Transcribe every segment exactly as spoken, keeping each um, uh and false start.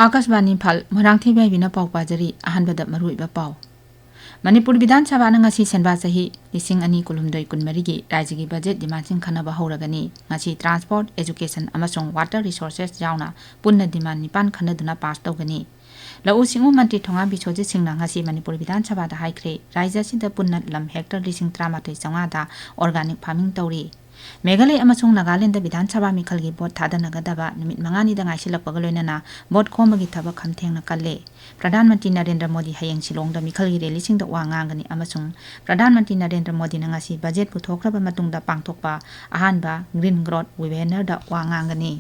ꯑꯥꯀꯥꯁꯕꯥꯅꯤ ꯏꯝꯐꯥꯜ, ꯃꯣꯏꯔꯥꯡꯊꯦꯝ ꯏꯕꯦꯝꯅ ꯄꯥꯎ ꯄꯥꯖꯔꯤ꯫ ꯑꯍꯥꯟꯕꯗ ꯃꯔꯨꯑꯣꯏꯕ ꯄꯥꯎ꯫ ꯃꯅꯤꯄꯨꯔ ꯕꯤꯙꯥꯟ ꯁꯚꯥꯅ ꯉꯁꯤ ꯁꯦꯟꯕꯥ ꯆꯍꯤ ꯂꯤꯁꯤꯡ ꯑꯅꯤ ꯀꯨꯟꯍꯨꯝꯗꯣꯏ ꯀꯨꯟꯃꯔꯤꯒꯤ ꯔꯥꯖ꯭ꯌꯒꯤ ꯕꯖꯦꯠ ꯗꯤꯃꯥꯟꯁꯤꯡ ꯈꯟꯅꯕ ꯍꯧꯔꯒꯅꯤ꯫ ꯉꯁꯤ transport, education ꯑꯃꯁꯨꯡ water resources ꯌꯥꯎꯅ ꯄꯨꯟꯅ ꯗꯤꯃꯥꯟ ꯅꯤꯄꯥꯟ ꯈꯟꯅꯗꯨꯅ ꯄꯥꯁ ꯇꯧꯒꯅꯤ꯫ ꯂꯧꯎ ꯁꯤꯡꯎ ꯃꯟꯇ꯭ꯔꯤ ꯊꯣꯉꯥꯝ ꯕꯤꯁ꯭ꯋꯖꯤꯠ ꯁꯤꯡꯅ ꯉꯁꯤ ꯃꯅꯤꯄꯨꯔ ꯕꯤꯙꯥꯟ ꯁꯚꯥꯗ ꯍꯥꯏꯈ꯭ꯔꯦ, ꯔꯥꯖ꯭ꯌ ꯑꯁꯤꯗ ꯄꯨꯟꯅ ꯂꯝ hectare ꯂꯤꯁꯤꯡ ꯇꯔꯥꯃꯥꯊꯣꯏ ꯆꯥꯝꯃꯉꯥꯗ organic farming ꯇꯧꯔꯤ꯫ ꯃꯦꯘꯥꯂꯌ ꯑꯃꯁꯨꯡ ꯅꯥꯒꯥꯂꯦꯟꯗ ꯕꯤꯙꯥꯟ ꯁꯚꯥ ꯃꯤꯈꯜꯒꯤ ꯚꯣꯠ ꯊꯥꯗꯅꯒꯗꯕ ꯅꯨꯃꯤꯠ ꯃꯉꯥꯅꯤꯗ ꯉꯥꯏꯁꯤꯜꯂꯛꯄꯒ ꯂꯣꯏꯅꯅ ꯚꯣꯠ ꯈꯣꯝꯕꯒꯤ ꯊꯕꯛ ꯈꯝꯊꯦꯡꯅ ꯀꯜꯂꯦ꯫ ꯄ꯭ꯔꯙꯥꯟ ꯃꯟꯇ꯭ꯔꯤ ꯅꯔꯦꯟꯗ꯭ꯔ ꯃꯣꯗꯤ ꯍꯌꯦꯡ ꯁꯤꯂꯣꯡꯗ ꯃꯤꯈꯜꯒꯤ ꯔꯦꯂꯤꯁꯤꯡꯗ ꯋꯥ ꯉꯥꯡꯒꯅꯤ ꯑꯃꯁꯨꯡ ꯄ꯭ꯔꯙꯥꯟ ꯃꯟꯇ꯭ꯔꯤ ꯅꯔꯦꯟꯗ꯭ꯔ ꯃꯣꯗꯤꯅ ꯉꯁꯤ ꯕꯖꯦꯠ ꯄꯨꯊꯣꯛꯈ꯭ꯔꯕ ꯃꯇꯨꯡꯗ ꯄꯥꯡꯊꯣꯛꯄ ꯑꯍꯥꯟꯕ Green Growth Webinar ꯗ ꯋꯥ ꯉꯥꯡꯒꯅꯤ꯫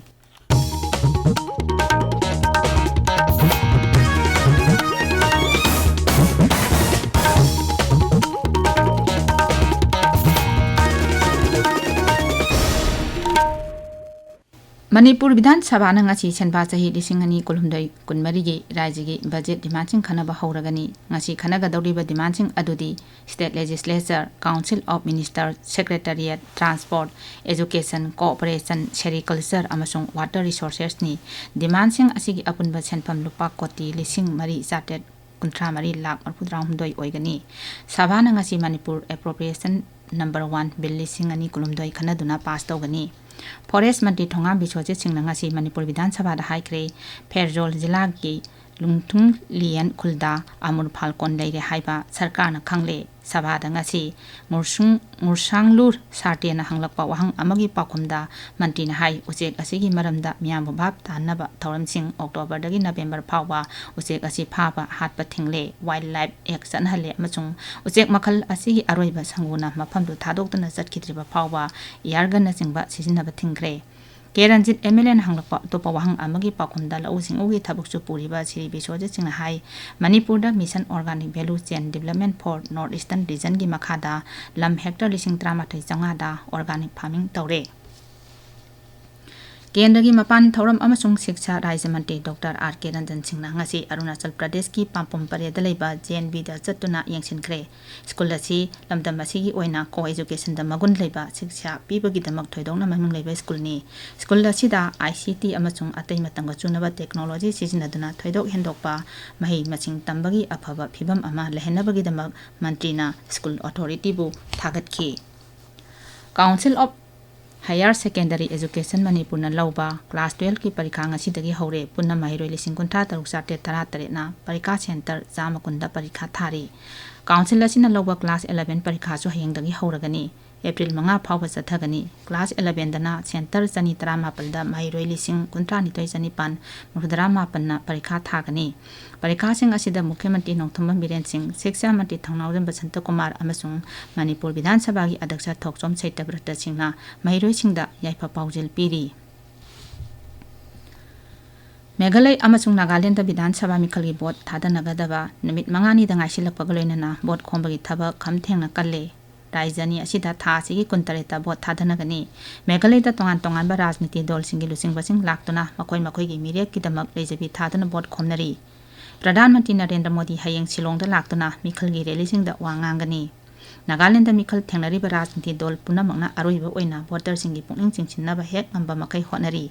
ꯃꯅꯤꯄꯨꯔ ꯕꯤꯙꯥꯟ ꯁꯚꯥꯅ ꯉꯁꯤ ꯁꯦꯟꯕꯥ ꯆꯍꯤ ꯂꯤꯁꯤꯡ ꯑꯅꯤ ꯀꯨꯟꯍꯨꯝꯗꯣꯏ ꯀꯨꯟꯃꯔꯤꯒꯤ ꯔꯥꯖ꯭ꯌꯒꯤ ꯕꯖꯦꯠ ꯗꯤꯃꯥꯟꯁꯤꯡ ꯈꯟꯅꯕ ꯍꯧꯔꯒꯅꯤ꯫ ꯉꯁꯤ ꯈꯟꯅꯒꯗꯧꯔꯤꯕ ꯗꯤꯃꯥꯟꯁꯤꯡ ꯑꯗꯨꯗꯤ State Legislature, Council of Minister, Secretariat, Transport, Education, Cooperation, Sericulture ꯑꯃꯁꯨꯡ Water Resources ꯅꯤ꯫ ꯗꯤꯃꯥꯟꯁꯤꯡ ꯑꯁꯤꯒꯤ ꯑꯄꯨꯟꯕ ꯁꯦꯟꯐꯝ ꯂꯨꯄꯥ ꯀꯣꯇꯤ ꯂꯤꯁꯤꯡ ꯃꯔꯤ ꯆꯥꯇ꯭ꯔꯦꯠ ꯀꯨꯟꯊ꯭ꯔꯥ ꯃꯔꯤ ꯂꯥꯈ ꯃꯔꯤꯐꯨꯇꯔꯥꯍꯨꯝꯗꯣꯏ ꯑꯣꯏꯒꯅꯤ꯫ ꯁꯚꯥꯅ ꯉꯁꯤ Manipur Appropriation Number One Bill ꯂꯤꯁꯤꯡ ꯑꯅꯤ ꯀꯨꯟꯍꯨꯝꯗꯣꯏ ꯈꯟꯅꯗꯨꯅ ꯄꯥꯁ ꯇꯧꯒꯅꯤ꯫ Forest ꯃꯟꯇ꯭ꯔꯤ ꯊꯣꯉꯥꯝ ꯕꯤꯁ꯭ꯋꯖꯤꯠ ꯁꯤꯡꯅ ꯉꯁꯤ ꯃꯅꯤꯄꯨꯔ ꯕꯤꯙꯥꯟ ꯁꯚꯥꯗ ꯍꯥꯏꯈ꯭ꯔꯦ, ꯐꯦꯔꯖꯣꯜ ꯖꯤꯂꯥꯒꯤ ꯂꯨꯡꯊꯨꯡ ꯂꯤꯌꯦꯟ ꯈꯨꯜꯗ ꯑꯃꯨꯔ ꯐꯥꯜꯀꯣꯟ ꯂꯩꯔꯦ ꯍꯥꯏꯕ ꯁꯔꯀꯥꯔꯅ ꯈꯪꯂꯦ꯫ ꯁꯚꯥꯗ ꯉꯁꯤ ꯃꯨꯔꯁꯨꯡ-, ꯃꯨꯔꯁꯥꯡꯂꯨꯔ ꯁꯥꯔꯇꯦꯅ ꯍꯪꯂꯛꯄ ꯋꯥꯍꯪ ꯑꯃꯒꯤ ꯄꯥꯎꯈꯨꯝꯗ ꯃꯟꯇ꯭ꯔꯤꯅ ꯍꯥꯏ, ꯎꯆꯦꯛ ꯑꯁꯤꯒꯤ ꯃꯔꯝꯗ ꯃꯤꯌꯥꯝꯕꯨ ꯚꯥꯞ ꯇꯥꯍꯟꯅꯕ ꯊꯧꯔꯝꯁꯤꯡ October ꯗꯒꯤ November ꯐꯥꯎꯕ ꯎꯆꯦꯛ ꯑꯁꯤ ꯐꯥꯕ, ꯍꯥꯠꯄ ꯊꯤꯡꯂꯦ, Wildlife Act ꯆꯠꯅꯍꯜꯂꯦ ꯑꯃꯁꯨꯡ ꯎꯆꯦꯛ ꯃꯈꯜ ꯑꯁꯤꯒꯤ ꯑꯔꯣꯏꯕ ꯁꯪꯒꯨꯅ ꯃꯐꯝꯗꯨ ꯊꯥꯗꯣꯛꯇꯨꯅ ꯆꯠꯈꯤꯗ꯭ꯔꯤꯕ ꯐꯥꯎꯕ air gun ꯅꯆꯤꯡꯕ ꯁꯤꯖꯤꯟꯅꯕ ꯊꯤꯡꯈ꯭ꯔꯦ꯫ ꯀꯦ ꯔꯟꯖꯤꯠ MLA ꯅ ꯍꯪꯂꯛꯄ ꯑꯇꯣꯞꯄ ꯋꯥꯍꯪ ꯑꯃꯒꯤ ꯄꯥꯎꯈꯨꯝꯗ ꯂꯧꯎ ꯁꯤꯡꯎꯒꯤ ꯊꯕꯛꯁꯨ ꯄꯨꯔꯤꯕ ꯁ꯭ꯔꯤ ꯕꯤꯁ꯭ꯋꯖꯤꯠ ꯁꯤꯡꯅ ꯍꯥꯏ, ꯃꯅꯤꯄꯨꯔꯗ Mission Organic Value Chain Development for North Eastern Region ꯒꯤ ꯃꯈꯥꯗ ꯂꯝ hectare ꯂꯤꯁꯤꯡ ꯇꯔꯥꯃꯥꯊꯣꯏ ꯆꯥꯝꯃꯉꯥꯗ organic farming ꯇꯧꯔꯦ꯫ ꯀꯦꯟꯗ꯭ꯔꯒꯤ ꯃꯄꯥꯟ ꯊꯧꯔꯝ ꯑꯃꯁꯨꯡ ꯁꯤꯛꯁꯥ ꯔꯥꯖ꯭ꯌ ꯃꯟꯇ꯭ꯔꯤ ꯗꯣꯛꯇꯔ ꯑꯥꯔ ꯀꯦ ꯔꯟꯖꯟ ꯁꯤꯡꯅ ꯉꯁꯤ ꯑꯔꯨꯅꯥꯆꯜ ꯄ꯭ꯔꯗꯦꯁꯀꯤ ꯄꯥꯝꯄꯨꯝ ꯄꯔꯦꯗ ꯂꯩꯕ ꯖꯦ ꯑꯦꯟ ꯕꯤꯗ ꯆꯠꯇꯨꯅ ꯌꯦꯡꯁꯤꯟꯈ꯭ꯔꯦ꯫ ꯁ꯭ꯀꯨꯜ ꯑꯁꯤ ꯂꯝꯗꯝ ꯑꯁꯤꯒꯤ ꯑꯣꯏꯅ ꯀꯣ ꯑꯦꯖꯨꯀꯦꯁꯟꯗ ꯃꯒꯨꯟ ꯂꯩꯕ ꯁꯤꯛꯁꯥ ꯄꯤꯕꯒꯤꯗꯃꯛ ꯊꯣꯏꯗꯣꯛꯅ ꯃꯃꯤꯡ ꯂꯩꯕ ꯁ꯭ꯀꯨꯜꯅꯤ꯫ ꯁ꯭ꯀꯨꯜ ꯑꯁꯤꯗ ꯑꯥꯏ ꯁꯤ ꯇꯤ ꯑꯃꯁꯨꯡ ꯑꯇꯩ ꯃꯇꯝꯒ ꯆꯨꯅꯕ ꯇꯦꯛꯅꯣꯂꯣꯖꯤ ꯁꯤꯖꯤꯟꯅꯗꯨꯅ ꯊꯣꯏꯗꯣꯛ ꯍꯦꯟꯗꯣꯛꯄ ꯃꯍꯩ ꯃꯁꯤꯡ ꯇꯝꯕꯒꯤ ꯑꯐꯕ ꯐꯤꯚꯝ ꯑꯃ ꯂꯩꯍꯟꯅꯕꯒꯤꯗꯃꯛ ꯃꯟꯇ꯭ꯔꯤꯅ school ꯑꯣꯊꯣꯔꯤꯇꯤꯕꯨ ꯊꯥꯒꯠꯈꯤ꯫ Council of Higher Secondary Education ꯃꯅꯤꯄꯨꯔꯅ ꯂꯧꯕ ꯀ꯭ꯂꯥꯁ ꯇꯨꯌꯦꯜꯐꯀꯤ ꯄꯔꯤꯈꯥ ꯉꯁꯤꯗꯒꯤ ꯍꯧꯔꯦ꯫ ꯄꯨꯟꯅ ꯃꯍꯩꯔꯣꯏ ꯂꯤꯁꯤꯡ ꯀꯨꯟꯊ꯭ꯔꯥ ꯇꯔꯨꯛ ꯆꯥꯇ꯭ꯔꯦꯠ ꯇꯔꯥ ꯇꯔꯦꯠꯅ ꯄꯔꯤꯈꯥ ꯁꯦꯟꯇꯔ ꯆꯥꯝꯃ ꯀꯨꯟꯗ ꯄꯔꯤꯈꯥ ꯊꯥꯔꯤ꯫ ꯀꯥꯎꯟꯁꯤꯜ ꯑꯁꯤꯅ ꯂꯧꯕ ꯀ꯭ꯂꯥꯁ ꯑꯦꯂꯚꯦꯟ ꯄꯔꯤꯈꯥꯁꯨ ꯍꯌꯦꯡꯗꯒꯤ ꯍꯧꯔꯒꯅꯤ꯫ ꯑꯦꯄ꯭ꯔꯤꯜ ꯃꯉꯥ ꯐꯥꯎꯕ ꯆꯠꯊꯒꯅꯤ꯫ ꯀ꯭ꯂꯥꯁ ꯑꯦꯂꯚꯦꯟꯗꯅ ꯁꯦꯟꯇꯔ ꯆꯅꯤ ꯇꯔꯥꯃꯥꯄꯜꯗ ꯃꯍꯩꯔꯣꯏ ꯂꯤꯁꯤꯡ ꯀꯨꯟꯊ꯭ꯔꯥꯅꯤꯊꯣꯏ ꯆꯅꯤꯄꯥꯟ ꯃꯔꯤꯐꯨꯇꯔꯥ ꯃꯥꯄꯟꯅ ꯄꯔꯤꯈꯥ ꯊꯥꯒꯅꯤ꯫ ꯄꯔꯤꯈꯥꯁꯤꯡ ꯑꯁꯤꯗ ꯃꯨꯈ꯭ꯌ ꯃꯟꯇ꯭ꯔꯤ ꯅꯣꯡꯊꯣꯝꯕꯝ ꯕꯤꯔꯦꯟ ꯁꯤꯡ, ꯁꯤꯛꯁꯥ ꯃꯟꯇ꯭ꯔꯤ ꯊꯧꯅꯥꯎꯖꯝ ꯕꯁꯟꯇ ꯀꯨꯃꯥꯔ ꯑꯃꯁꯨꯡ ꯃꯅꯤꯄꯨꯔ ꯕꯤꯙꯥꯟ ꯁꯚꯥꯒꯤ ꯑꯗ꯭ꯌꯛꯁ ꯊꯣꯛꯆꯣꯝ ꯁꯇ꯭ꯌꯕ꯭ꯔꯇ ꯁꯤꯡꯅ ꯃꯍꯩꯔꯣꯏꯁꯤꯡꯗ ꯌꯥꯏꯐ ꯄꯥꯎꯖꯦꯜ ꯄꯤꯔꯤ꯫ ꯃꯦꯘꯥꯂꯌ ꯑꯃꯁꯨꯡ ꯅꯥꯒꯥꯂꯦꯟꯗ ꯕꯤꯙꯥꯟ ꯁꯚꯥ ꯃꯤꯈꯜꯒꯤ ꯚꯣꯠ ꯊꯥꯗꯅꯒꯗꯕ ꯅꯨꯃꯤꯠ ꯃꯉꯥꯅꯤꯗ ꯉꯥꯏꯁꯤꯜꯂꯛꯄꯒ ꯂꯣꯏꯅꯅ ꯚꯣꯠ ꯈꯣꯝꯕꯒꯤ ꯊꯕꯛ ꯈꯝ ꯊꯦꯡꯅ ꯀꯜꯂꯦ꯫ ꯔꯥꯖ꯭ꯌ ꯑꯅꯤ ꯑꯁꯤꯗ ꯊꯥ ꯑꯁꯤꯒꯤ ꯀꯨꯟꯇꯔꯦꯠꯇ ꯚꯣꯠ ꯊꯥꯗꯅꯒꯅꯤ꯫ ꯃꯦꯘꯥꯂꯌꯗ ꯇꯣꯉꯥꯟ ꯇꯣꯉꯥꯟꯕ ꯔꯥꯖꯅꯤꯇꯤ ꯗꯜꯁꯤꯡꯒꯤ ꯂꯨꯆꯤꯡꯕꯁꯤꯡ ꯂꯥꯛꯇꯨꯅ ꯃꯈꯣꯏ ꯃꯈꯣꯏꯒꯤ ꯃꯤꯔꯦꯞꯀꯤꯗꯃꯛ ꯂꯩꯖꯕꯤ ꯊꯥꯗꯨꯅ ꯚꯣꯠ ꯈꯣꯝꯅꯔꯤ꯫ ꯄ꯭ꯔꯙꯥꯟ ꯃꯟꯇ꯭ꯔꯤ ꯅꯔꯦꯟꯗ꯭ꯔ ꯃꯣꯗꯤ ꯍꯌꯦꯡ ꯁꯤꯂꯣꯡꯗ ꯂꯥꯛꯇꯨꯅ ꯃꯤꯈꯜꯒꯤ ꯔꯦꯂꯤꯁꯤꯡꯗ ꯋꯥ ꯉꯥꯡꯒꯅꯤ꯫ ꯅꯥꯒꯥꯂꯦꯟꯗ ꯃꯤꯈꯜ ꯊꯦꯡꯅꯔꯤꯕ ꯔꯥꯖꯅꯤꯇꯤ ꯗꯜ ꯄꯨꯝꯅꯃꯛꯅ ꯑꯔꯣꯏꯕ ꯑꯣꯏꯅ ꯚꯣꯇꯔꯁꯤꯡꯒꯤ ꯄꯨꯛꯅꯤꯡ ꯆꯤꯡꯁꯤꯟꯅꯕ ꯍꯦꯛ ꯉꯝꯕ ꯃꯈꯩ ꯍꯣꯠꯅꯔꯤ꯫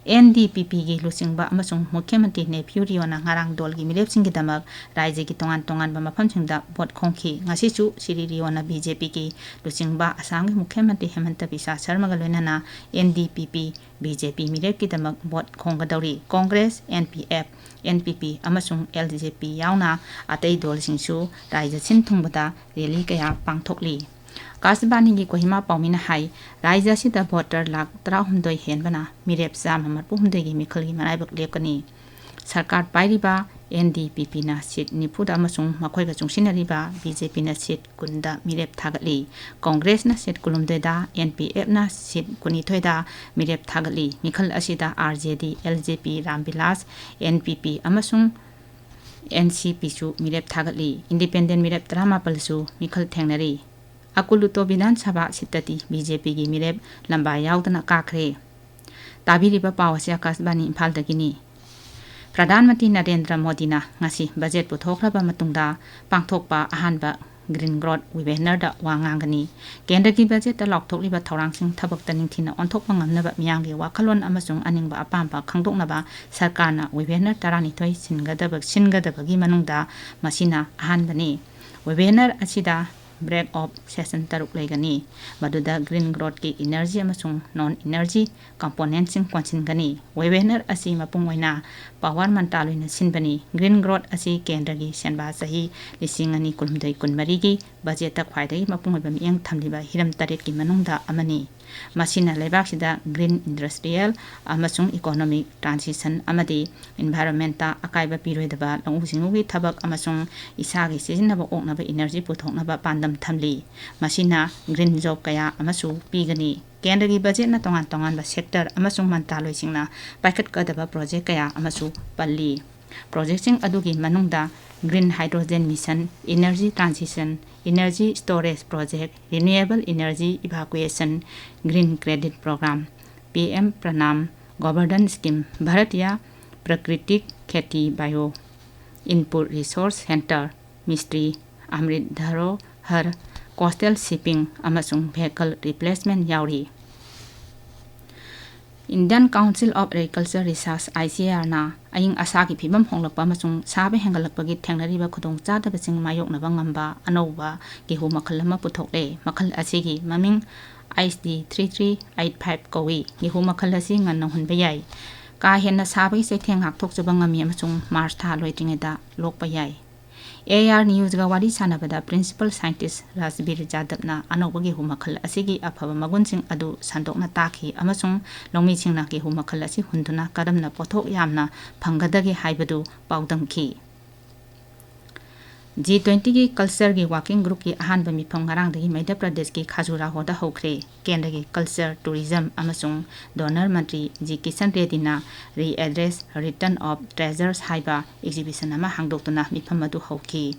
ꯑꯦꯟ ꯗꯤ ꯄꯤ ꯄꯤꯒꯤ ꯂꯨꯆꯤꯡꯕ ꯑꯃꯁꯨꯡ ꯃꯨꯈ꯭ꯌ ꯃꯟꯇ꯭ꯔꯤ ꯅꯦꯐ꯭ꯌꯨ ꯔꯤꯑꯣꯅ ꯉꯔꯥꯡ ꯗꯜꯒꯤ ꯃꯤꯔꯦꯞꯁꯤꯡꯒꯤꯗꯃꯛ ꯔꯥꯖ꯭ꯌꯒꯤ ꯇꯣꯉꯥꯟ ꯇꯣꯉꯥꯟꯕ ꯃꯐꯝꯁꯤꯡꯗ ꯚꯣꯠ ꯈꯣꯝꯈꯤ꯫ ꯉꯁꯤꯁꯨ ꯁ꯭ꯔꯤ ꯔꯤꯑꯣꯅ ꯕꯤ ꯖꯦ ꯄꯤꯒꯤ ꯂꯨꯆꯤꯡꯕ ꯑꯁꯥꯝꯒꯤ ꯃꯨꯈ꯭ꯌ ꯃꯟꯇ꯭ꯔꯤ ꯍꯦꯃꯟꯇ ꯕꯤꯁ꯭ꯋ ꯁꯔꯃꯒ ꯂꯣꯏꯅꯅ N D P P, B J P ꯃꯤꯔꯦꯞꯀꯤꯗꯃꯛ ꯚꯣꯠ ꯈꯣꯝꯒꯗꯧꯔꯤ꯫ Congress, N P F, N P P ꯑꯃꯁꯨꯡ ꯑꯦꯜ ꯖꯦ ꯄꯤ ꯌꯥꯎꯅ ꯑꯇꯩ ꯗꯜꯁꯤꯡꯁꯨ ꯔꯥꯖ꯭ꯌ ꯁꯤꯟ ꯊꯨꯡꯕꯗ ꯔꯦꯂꯤ ꯀꯌꯥ ꯄꯥꯡꯊꯣꯛꯂꯤ꯫ ꯑꯀꯥꯁꯕꯥꯅꯤꯒꯤ ꯀꯣꯍꯤꯃꯥ ꯄꯥꯎꯃꯤꯅ ꯍꯥꯏ, ꯔꯥꯖ꯭ꯌ ꯑꯁꯤꯗ ꯚꯣꯇꯔ ꯂꯥꯈ ꯇꯔꯥꯍꯨꯝꯗꯣꯏ ꯍꯦꯟꯕꯅ ꯃꯤꯔꯦꯞ ꯆꯥꯝꯃ ꯃꯔꯤꯐꯨ ꯍꯨꯝꯗꯣꯏꯒꯤ ꯃꯤꯈꯜꯒꯤ ꯃꯔꯥꯏꯕꯛ ꯂꯦꯞꯀꯅꯤ꯫ ꯁꯔꯀꯥꯔ ꯄꯥꯏꯔꯤꯕ ꯑꯦꯟ ꯗꯤ ꯄꯤ ꯄꯤꯅ ꯁꯤꯠ ꯅꯤꯐꯨꯗ ꯑꯃꯁꯨꯡ ꯃꯈꯣꯏꯒ ꯆꯨꯡꯁꯤꯟꯅꯔꯤꯕ ꯕꯤ ꯖꯦ ꯄꯤꯅ ꯁꯤꯠ ꯀꯨꯟꯗ ꯃꯤꯔꯦꯞ ꯊꯥꯒꯠꯂꯤ꯫ ꯀꯣꯡꯒ꯭ꯔꯦꯁꯅ ꯁꯤꯠ ꯀꯨꯟꯍꯨꯝꯗꯣꯏꯗ, ꯑꯦꯟ ꯄꯤ ꯑꯦꯐꯅ ꯁꯤꯠ ꯀꯨꯟꯅꯤꯊꯣꯏꯗ ꯃꯤꯔꯦꯞ ꯊꯥꯒꯠꯂꯤ꯫ ꯃꯤꯈꯜ ꯑꯁꯤꯗ R J D, L J P, Ram villas, and P P ꯑꯃꯁꯨꯡ ꯑꯦꯟ ꯁꯤ ꯄꯤꯁꯨ ꯃꯤꯔꯦꯞ ꯊꯥꯒꯠꯂꯤ꯫ ꯏꯟꯗꯤꯄꯦꯟꯗꯦꯟ ꯃꯤꯔꯦꯞ ꯇꯔꯥꯃꯥꯄꯜꯁꯨ ꯃꯤꯈꯜ ꯊꯦꯡꯅꯔꯤ꯫ ꯑꯀꯨꯂꯨꯇꯣ ꯕꯤꯙꯥꯟ ꯁꯚꯥ ꯁꯤꯠꯇꯗꯤ ꯕꯤ ꯖꯦ ꯄꯤꯒꯤ ꯃꯤꯔꯦꯞ ꯂꯝꯕꯥ ꯌꯥꯎꯗꯅ ꯀꯥꯈ꯭ꯔꯦ꯫ ꯇꯥꯕꯤꯔꯤꯕ ꯄꯥꯎ ꯑꯁꯤ ꯑꯀꯥꯁꯕꯥꯅꯤ ꯏꯝꯐꯥꯜꯗꯒꯤꯅꯤ꯫ ꯄ꯭ꯔꯙꯥꯟ ꯃꯟꯇ꯭ꯔꯤ ꯅꯔꯦꯟꯗ꯭ꯔ ꯃꯣꯗꯤꯅ ꯉꯁꯤ ꯕꯖꯦꯠ ꯄꯨꯊꯣꯛꯈ꯭ꯔꯕ ꯃꯇꯨꯡꯗ ꯄꯥꯡꯊꯣꯛꯄ ꯑꯍꯥꯟꯕ Green Growth Webinar ꯗ ꯋꯥ ꯉꯥꯡꯒꯅꯤ꯫ ꯀꯦꯟꯗ꯭ꯔꯒꯤ ꯕꯖꯦꯠꯇ ꯂꯥꯎꯊꯣꯛꯂꯤꯕ ꯊꯧꯔꯥꯡꯁꯤꯡ ꯊꯕꯛꯇ ꯅꯤꯡꯊꯤꯅ ꯑꯣꯟꯊꯣꯛꯄ ꯉꯝꯅꯕ ꯃꯤꯌꯥꯝꯒꯤ ꯋꯥꯈꯜꯂꯣꯟ ꯑꯃꯁꯨꯡ ꯑꯅꯤꯡꯕ ꯑꯄꯥꯝꯕ ꯈꯪꯗꯣꯛꯅꯕ ꯁꯔꯀꯥꯔꯅ webinar ꯇꯔꯥꯅꯤꯊꯣꯏ ꯁꯤꯟꯒꯗꯕ, ꯁꯤꯟꯒꯗꯕꯒꯤ ꯃꯅꯨꯡꯗ ꯃꯁꯤꯅ ꯑꯍꯥꯟꯕꯅꯤ꯫ Webinar ꯑꯁꯤꯗ break of session ꯇꯔꯨꯛ ꯂꯩꯒꯅꯤ, ꯃꯗꯨꯗ green growth ꯀꯤ energy ꯑꯃꯁꯨꯡ non energy component ꯁꯤꯡ ꯀꯣꯟꯁꯤꯟꯒꯅꯤ꯫ Webinar ꯑꯁꯤ ꯃꯄꯨꯡ ꯑꯣꯏꯅ ꯄꯋꯥꯔ ꯃꯟꯇ꯭ꯔꯥꯂꯣꯏꯅ ꯁꯤꯟꯕꯅꯤ꯫ Green Growth ꯑꯁꯤ ꯀꯦꯟꯗ꯭ꯔꯒꯤ ꯁꯦꯟꯕꯥ ꯆꯍꯤ ꯂꯤꯁꯤꯡ ꯑꯅꯤ ꯀꯨꯟꯍꯨꯝꯗꯣꯏ ꯀꯨꯟꯃꯔꯤꯒꯤ ꯕꯖꯦꯠꯇ ꯈ꯭ꯋꯥꯏꯗꯒꯤ ꯃꯄꯨꯡ ꯑꯣꯏꯕ ꯃꯤꯠꯌꯦꯡ ꯊꯝꯂꯤꯕ ꯍꯤꯔꯝ ꯇꯔꯦꯠꯀꯤ ꯃꯅꯨꯡꯗ ꯑꯃꯅꯤ꯫ ꯃꯁꯤꯅ ꯂꯩꯕꯥꯛꯁꯤꯗ green industrial ꯑꯃꯁꯨꯡ economic transition ꯑꯃꯗꯤ environment ꯇ ꯑꯀꯥꯏꯕ ꯄꯤꯔꯣꯏꯗꯕ ꯂꯧꯎ ꯁꯤꯡꯎꯒꯤ ꯊꯕꯛ ꯑꯃꯁꯨꯡ ꯏꯁꯥꯒꯤ ꯁꯤꯖꯤꯟꯅꯕ ꯑꯣꯛꯅꯕ energy ꯄꯨꯊꯣꯛꯅꯕ ꯄꯥꯟꯗꯝ ꯊꯝꯂꯤ꯫ ꯃꯁꯤꯅ green job ꯀꯌꯥ ꯑꯃꯁꯨ ꯄꯤꯒꯅꯤ꯫ ꯀꯦꯟꯗ꯭ꯔꯒꯤ ꯕꯖꯦꯠꯅ ꯇꯣꯉꯥꯟ ꯇꯣꯉꯥꯟꯕ sector ꯑꯃꯁꯨꯡ ꯃꯟꯇ꯭ꯔꯥꯂꯣꯏꯁꯤꯡꯅ ꯄꯥꯏꯈꯠꯀꯗꯕ project ꯀꯌꯥ ꯑꯃꯁꯨ ꯄꯜꯂꯤ꯫ Project ꯁꯤꯡ ꯑꯗꯨꯒꯤ ꯃꯅꯨꯡꯗ green hydrogen mission, energy transition, energy storage project, renewable energy evacuation, green credit program, P M Pranam Govardhan Scheme, Bharatiya Prakritik Kheti Bio Input Resource Center, Mistri Amrit Dharohar, coastal shipping ꯑꯃꯁꯨꯡ vehicle replacement ꯌꯥꯎꯔꯤ꯫ Indian Council of Agriculture Research, I C A R ꯅ ꯑꯏꯪ ꯑꯁꯥꯒꯤ ꯐꯤꯕꯝ ꯍꯣꯡꯂꯛꯄ ꯑꯃꯁꯨꯡ ꯁꯥꯕ ꯍꯦꯟꯒꯠꯂꯛꯄꯒꯤ ꯊꯦꯡꯅꯔꯤꯕ ꯈꯨꯗꯣꯡꯆꯥꯗꯕꯁꯤꯡ ꯃꯥꯌꯣꯛꯅꯕ ꯉꯝꯕ ꯑꯅꯧꯕ ꯒꯦꯍꯨ ꯃꯈꯜ ꯑꯃ ꯄꯨꯊꯣꯛꯂꯦ꯫ ꯃꯈꯜ ꯑꯁꯤꯒꯤ ꯃꯃꯤꯡ H D three three eight five ꯀꯧꯏ꯫ ꯒꯦꯍꯨ ꯃꯈꯜ ꯑꯁꯤ ꯉꯟꯅ ꯍꯨꯟꯕ ꯌꯥꯏ, ꯀꯥ ꯍꯦꯟꯅ ꯁꯥꯕꯒꯤ ꯆꯩꯊꯦꯡ ꯉꯥꯛꯊꯣꯛꯆꯕ ꯉꯝꯃꯤ ꯑꯃꯁꯨꯡ ꯃꯥꯔꯆ ꯊꯥ ꯂꯣꯏꯗ꯭ꯔꯤꯉꯩꯗ ꯂꯣꯛꯄ ꯌꯥꯏ꯫ A R News ꯒ ꯋꯥꯔꯤ ꯁꯥꯟꯅꯕꯗ Principal Scientist ꯔꯥꯖꯕꯤꯔ ꯖꯥꯗꯕꯅ ꯑꯅꯧꯕ ꯒꯦꯍꯨ ꯃꯈꯜ ꯑꯁꯤꯒꯤ ꯑꯐꯕ ꯃꯒꯨꯟꯁꯤꯡ ꯑꯗꯨ ꯁꯟꯗꯣꯛꯅ ꯇꯥꯛꯈꯤ ꯑꯃꯁꯨꯡ ꯂꯧꯃꯤꯁꯤꯡꯅ ꯒꯦꯍꯨ ꯃꯈꯜ ꯑꯁꯤ ꯍꯨꯟꯗꯨꯅ ꯀꯔꯝꯅ ꯄꯣꯠꯊꯣꯛ ꯌꯥꯝꯅ ꯐꯪꯒꯗꯒꯦ ꯍꯥꯏꯕꯗꯨ ꯄꯥꯎꯗꯝꯈꯤ꯫ G twenty ꯒꯤ culture ꯒꯤ working group ꯀꯤ ꯑꯍꯥꯟꯕ ꯃꯤꯐꯝ ꯉꯔꯥꯡꯗꯒꯤ ꯃꯙ꯭ꯌ ꯄ꯭ꯔꯗꯦꯁꯀꯤ ꯈꯥꯖꯨꯔꯥꯍꯣꯗ ꯍꯧꯈ꯭ꯔꯦ꯫ ꯀꯦꯟꯗ꯭ꯔꯒꯤ culture, tourism ꯑꯃꯁꯨꯡ DoNER Mantri G Kisan ꯔꯦꯗꯗꯤꯅ Readdress, Return of Treasures ꯍꯥꯏꯕ exhibition ꯑꯃ ꯍꯥꯡꯗꯣꯛꯇꯨꯅ ꯃꯤꯐꯝ ꯑꯗꯨ ꯍꯧꯈꯤ꯫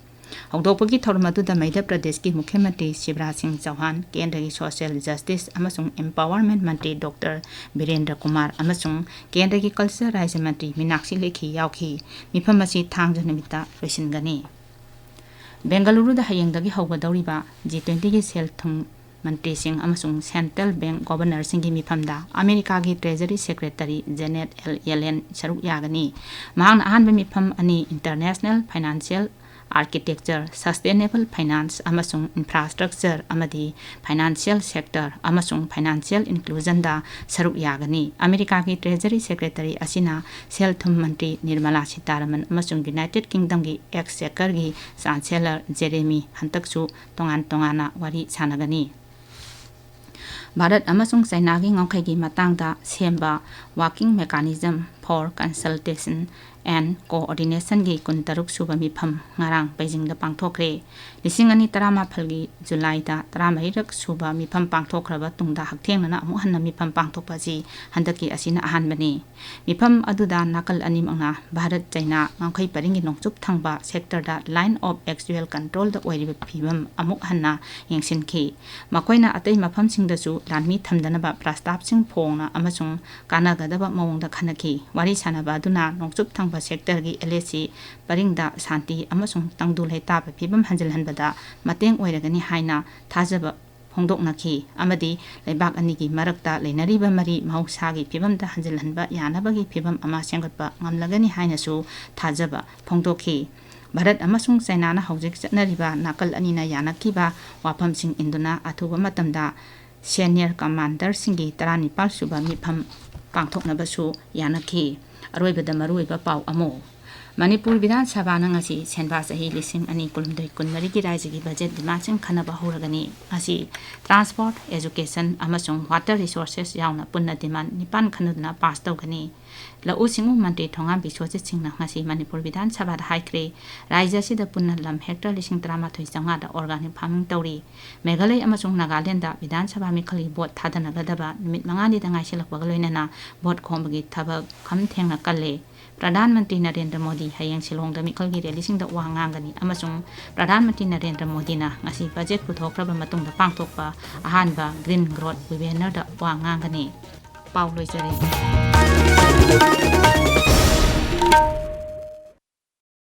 ꯍꯧꯗꯣꯛꯄꯒꯤ ꯊꯧꯔꯝ ꯑꯗꯨꯗ ꯃꯙ꯭ꯌ ꯄ꯭ꯔꯗꯦꯁꯀꯤ ꯃꯨꯈ꯭ꯌ ꯃꯟꯇ꯭ꯔꯤ ꯁꯤꯕꯔꯥꯖ ꯁꯤꯡ ꯆꯧꯍꯥꯟ, ꯀꯦꯟꯗ꯭ꯔꯒꯤ ꯁꯣꯁꯤꯌꯦꯜ ꯖꯁꯇꯤꯁ ꯑꯃꯁꯨꯡ ꯑꯦꯝꯄꯥꯋꯔꯃꯦꯟꯠ ꯃꯟꯇ꯭ꯔꯤ ꯗꯣꯛꯇꯔ ꯕꯤꯔꯦꯟꯗ꯭ꯔ ꯀꯨꯃꯥꯔ ꯑꯃꯁꯨꯡ ꯀꯦꯟꯗ꯭ꯔꯒꯤ ꯀꯜꯆꯔ ꯔꯥꯖ꯭ꯌ ꯃꯟꯇ꯭ꯔꯤ ꯃꯤꯅꯥꯛꯁꯤ ꯂꯦꯈꯤ ꯌꯥꯎꯈꯤ꯫ ꯃꯤꯐꯝ ꯑꯁꯤ ꯊꯥꯡꯖ ꯅꯨꯃꯤꯠꯇ ꯂꯣꯏꯁꯤꯟꯒꯅꯤ꯫ ꯕꯦꯡꯒꯂꯨꯔꯨꯗ ꯍꯌꯦꯡꯗꯒꯤ ꯍꯧꯒꯗꯧꯔꯤꯕ ꯖꯤ ꯇ꯭ꯋꯦꯟꯇꯤꯒꯤ ꯁꯦꯜ ꯊꯨꯝ ꯃꯟꯇ꯭ꯔꯤꯁꯤꯡ ꯑꯃꯁꯨꯡ ꯁꯦꯟꯇ꯭ꯔꯦꯜ ꯕꯦꯡꯛ ꯒꯣꯚꯔꯅꯔꯁꯤꯡꯒꯤ ꯃꯤꯐꯝꯗ ꯑꯃꯦꯔꯤꯀꯥꯒꯤ ꯇ꯭ꯔꯦꯖꯔꯤ ꯁꯦꯀ꯭ꯔꯦꯇꯔꯤ ꯖꯦꯅꯦꯠ ꯑꯦꯜ ꯌꯦꯂꯦꯟ ꯁꯔꯨꯛ ꯌꯥꯒꯅꯤ꯫ ꯃꯍꯥꯛꯅ ꯑꯍꯥꯟꯕ ꯃꯤꯐꯝ ꯑꯅꯤ, international financial architecture, sustainable finance ꯑꯃꯁꯨꯡ ꯏꯟꯐ꯭ꯔꯥꯁ꯭ꯇ꯭ꯔꯛꯆꯔ ꯑꯃꯗꯤ ꯐꯥꯏꯅꯥꯟꯁꯤꯌꯦꯜ ꯁꯦꯛꯇꯔ ꯑꯃꯁꯨꯡ ꯐꯥꯏꯅꯥꯟꯁꯤꯌꯦꯜ ꯏꯟꯀ꯭ꯂꯨꯖꯟꯗ ꯁꯔꯨꯛ ꯌꯥꯒꯅꯤ꯫ ꯑꯃꯦꯔꯤꯀꯥꯒꯤ ꯇ꯭ꯔꯦꯖꯔꯤ ꯁꯦꯀ꯭ꯔꯦꯇꯔꯤ ꯑꯁꯤꯅ ꯁꯦꯜ ꯊꯨꯝ ꯃꯟꯇ꯭ꯔꯤ ꯅꯤꯔꯃꯂꯥ ꯁꯤꯇꯥꯔꯥꯃꯟ ꯑꯃꯁꯨꯡ ꯌꯨꯅꯥꯏꯇꯦꯗ ꯀꯤꯡꯗꯝꯒꯤ ꯑꯦꯛꯁꯆꯦꯀꯔꯒꯤ ꯆꯥꯟꯁꯦꯂꯔ ꯖꯦꯔꯦꯃꯤ ꯍꯟꯇꯛꯁꯨ ꯇꯣꯉꯥꯟ ꯇꯣꯉꯥꯟꯅ ꯋꯥꯔꯤ ꯁꯥꯟꯅꯒꯅꯤ꯫ ꯚꯥꯔꯠ ꯑꯃꯁꯨꯡ ꯆꯥꯏꯅꯥꯒꯤ ꯉꯝꯈꯩꯒꯤ ꯃꯇꯥꯡꯗ ꯁꯦꯝꯕ Working Mechanism for Consultation and Coordinationꯒꯤ ꯀꯨꯟꯇꯔꯨꯛ ꯁꯨꯕ ꯃꯤꯐꯝ ꯉꯔꯥꯡ ꯕꯩꯖꯤꯡꯗ ꯄꯥꯡꯊꯣꯛꯈ꯭ꯔꯦ꯫ ꯂꯤꯁꯤꯡ ꯑꯅꯤ ꯇꯔꯥꯃꯥꯄꯜꯒꯤ ꯖꯨꯂꯥꯏꯗ ꯇꯔꯥꯃꯔꯤꯔꯛ ꯁꯨꯕ ꯃꯤꯐꯝ ꯄꯥꯡꯊꯣꯛꯈ꯭ꯔꯕ ꯇꯨꯡꯗ ꯍꯛꯊꯦꯡꯅꯅ ꯑꯃꯨꯛ ꯍꯟꯅ ꯃꯤꯐꯝ ꯄꯥꯡꯊꯣꯛꯄ ꯑꯁꯤ ꯍꯟꯗꯛꯀꯤ ꯑꯁꯤꯅ ꯑꯍꯥꯟꯕꯅꯤ꯫ ꯃꯤꯐꯝ ꯑꯗꯨꯗ ꯅꯥꯀꯜ ꯑꯅꯤꯃꯛꯅ ꯚꯥꯔꯠ ꯆꯥꯏꯅꯥ ꯉꯝꯈꯩ ꯄꯔꯤꯡꯒꯤ ꯅꯣꯡꯆꯨꯞ ꯊꯪꯕ ꯁꯦꯛꯇꯔꯗ line of actual controlꯗ ꯑꯣꯏꯔꯤꯕ ꯐꯤꯕꯝ ꯑꯃꯨꯛ ꯍꯟꯅ ꯌꯦꯡꯁꯤꯟꯈꯤ꯫ ꯃꯈꯣꯏꯅ ꯑꯇꯩ ꯃꯐꯝꯁꯤꯡꯗꯁꯨ ꯂꯥꯟꯃꯤ ꯊꯝꯗꯅꯕ ꯄ꯭ꯔꯁꯇꯥꯕꯁꯤꯡ ꯐꯣꯡꯅ ꯑꯃꯁꯨꯡ ꯀꯥꯟꯅꯒꯗꯕ ꯃꯑꯣꯡꯗ ꯈꯟꯅꯈꯤ꯫ ꯋꯥꯔꯤ ꯁꯥꯟꯅꯕ ꯑꯗꯨꯅ ꯅꯣꯡꯆꯨꯞ ꯊꯪꯕ ꯁꯦꯛꯇꯔꯒꯤ ꯑꯦꯜ ꯑꯦ ꯁꯤ ꯄꯔꯤꯡꯗ ꯁꯥꯟꯇꯤ ꯑꯃꯁꯨꯡ ꯇꯪꯗꯨ ꯂꯩꯇꯥꯕ ꯐꯤꯕꯝ ꯍꯟꯖꯤꯜꯍꯟꯕꯗ ꯃꯇꯦꯡ ꯑꯣꯏꯔꯒꯅꯤ ꯍꯥꯏꯅ ꯊꯥꯖꯕ ꯐꯣꯡꯗꯣꯛꯅꯈꯤ ꯑꯃꯗꯤ ꯂꯩꯕꯥꯛ ꯑꯅꯤꯒꯤ ꯃꯔꯛꯇ ꯂꯩꯅꯔꯤꯕ ꯃꯔꯤ ꯃꯍꯧꯁꯥꯒꯤ ꯐꯤꯕꯝꯗ ꯍꯟꯖꯤꯜꯍꯟꯕ ꯌꯥꯅꯕꯒꯤ ꯐꯤꯕꯝ ꯑꯃ ꯁꯦꯝꯒꯠꯄ ꯉꯝꯂꯒꯅꯤ ꯍꯥꯏꯅꯁꯨ ꯊꯥꯖꯕ ꯐꯣꯡꯗꯣꯛꯈꯤ꯫ ꯚꯥꯔꯠ ꯑꯃꯁꯨꯡ ꯆꯥꯏꯅꯥꯅ ꯍꯧꯖꯤꯛ ꯆꯠꯅꯔꯤꯕ ꯅꯥꯀꯜ ꯑꯅꯤꯅ ꯌꯥꯅꯈꯤꯕ ꯋꯥꯐꯝꯁꯤꯡ ꯏꯟꯗꯨꯅ ꯑꯊꯨꯕ ꯃꯇꯝꯗ ꯁꯦꯅꯤꯌꯔ ꯀꯃꯥꯟꯗꯔꯁꯤꯡꯒꯤ ꯇꯔꯥꯅꯤꯄꯥꯜ ꯁꯨꯕ ꯃꯤꯐꯝ ꯄꯥꯡꯊꯣꯛꯅꯕꯁꯨ ꯌꯥꯅꯈꯤ꯫ ꯑꯔꯣꯏꯕꯗ ꯃꯔꯨꯑꯣꯏꯕ ꯄꯥꯎ ꯑꯃꯨꯛ꯫ ꯃꯅꯤꯄꯨꯔ ꯕꯤꯙꯥꯟ ꯁꯚꯥꯅ ꯉꯁꯤ ꯁꯦꯟꯕꯥ ꯆꯍꯤ ꯂꯤꯁꯤꯡ ꯑꯅꯤ ꯀꯨꯟꯍꯨꯝꯗꯣꯏ ꯀꯨꯟꯃꯔꯤꯒꯤ ꯔꯥꯏꯖꯒꯤ ꯕꯖꯦꯠ ꯗꯤꯃꯥꯟꯁꯤꯡ ꯈꯟꯅꯕ ꯍꯧꯔꯒꯅꯤ꯫ ꯉꯁꯤ ꯇ꯭ꯔꯥꯟꯁꯄꯣꯔꯠ, ꯑꯦꯖꯨꯀꯦꯁꯟ ꯑꯃꯁꯨꯡ ꯋꯥꯇꯔ ꯔꯤꯁꯣꯔꯁꯦꯁ ꯌꯥꯎꯅ ꯄꯨꯟꯅ ꯗꯤꯃꯥꯟ ꯅꯤꯄꯥꯟ ꯈꯟꯅꯗꯨꯅ ꯄꯥꯁ ꯇꯧꯒꯅꯤ꯫ ꯂꯧꯎ ꯁꯤꯡꯎ ꯃꯟꯇ꯭ꯔꯤ ꯊꯣꯉꯥꯝ ꯕꯤꯁ꯭ꯋꯖꯤꯠ ꯁꯤꯡꯅ ꯉꯁꯤ ꯃꯅꯤꯄꯨꯔ ꯕꯤꯙꯥꯟ ꯁꯚꯥꯗ ꯍꯥꯏꯈ꯭ꯔꯦ, ꯔꯥꯖ꯭ꯌ ꯑꯁꯤꯗ ꯄꯨꯟꯅ ꯂꯝ ꯍꯦꯛꯇꯔ ꯂꯤꯁꯤꯡ ꯇꯔꯥꯃꯥꯊꯣꯏ ꯆꯥꯝꯃꯉꯥꯗ organic farming ꯇꯧꯔꯤ꯫ ꯃꯦꯘꯥꯂꯌ ꯑꯃꯁꯨꯡ ꯅꯥꯒꯥꯂꯦꯟꯗ ꯕꯤꯙꯥꯟ ꯁꯚꯥ ꯃꯤꯈꯜꯒꯤ ꯚꯣꯠ ꯊꯥꯗꯅꯒꯗꯕ ꯅꯨꯃꯤꯠ ꯃꯉꯥꯅꯤꯗ ꯉꯥꯏꯁꯤꯜꯂꯛꯄꯒ ꯂꯣꯏꯅꯅ ꯚꯣꯠ ꯈꯣꯝꯕꯒꯤ ꯊꯕꯛ ꯈꯝ ꯊꯦꯡꯅ ꯀꯜꯂꯦ꯫ ꯄ꯭ꯔꯙꯥꯟ ꯃꯟꯇ꯭ꯔꯤ ꯅꯔꯦꯟꯗ꯭ꯔ ꯃꯣꯗꯤ ꯍꯌꯦꯡ ꯁꯤꯂꯣꯡꯗ ꯃꯤꯈꯜꯒꯤ ꯔꯦꯂꯤꯁꯤꯡꯗ ꯋꯥ ꯉꯥꯡꯒꯅꯤ ꯑꯃꯁꯨꯡ ꯄ꯭ꯔꯙꯥꯟ ꯃꯟꯇ꯭ꯔꯤ ꯅꯔꯦꯟꯗ꯭ꯔ ꯃꯣꯗꯤꯅ ꯉꯁꯤ ꯕꯖꯦꯠ ꯄꯨꯊꯣꯛꯈ꯭ꯔꯕ ꯃꯇꯨꯡꯗ ꯄꯥꯡꯊꯣꯛꯄ ꯑꯍꯥꯟꯕ Green Growth Webinar ꯗ ꯋꯥ ꯉꯥꯡꯒꯅꯤ꯫ ꯄꯥꯎ ꯂꯣꯏꯖꯔꯦ꯫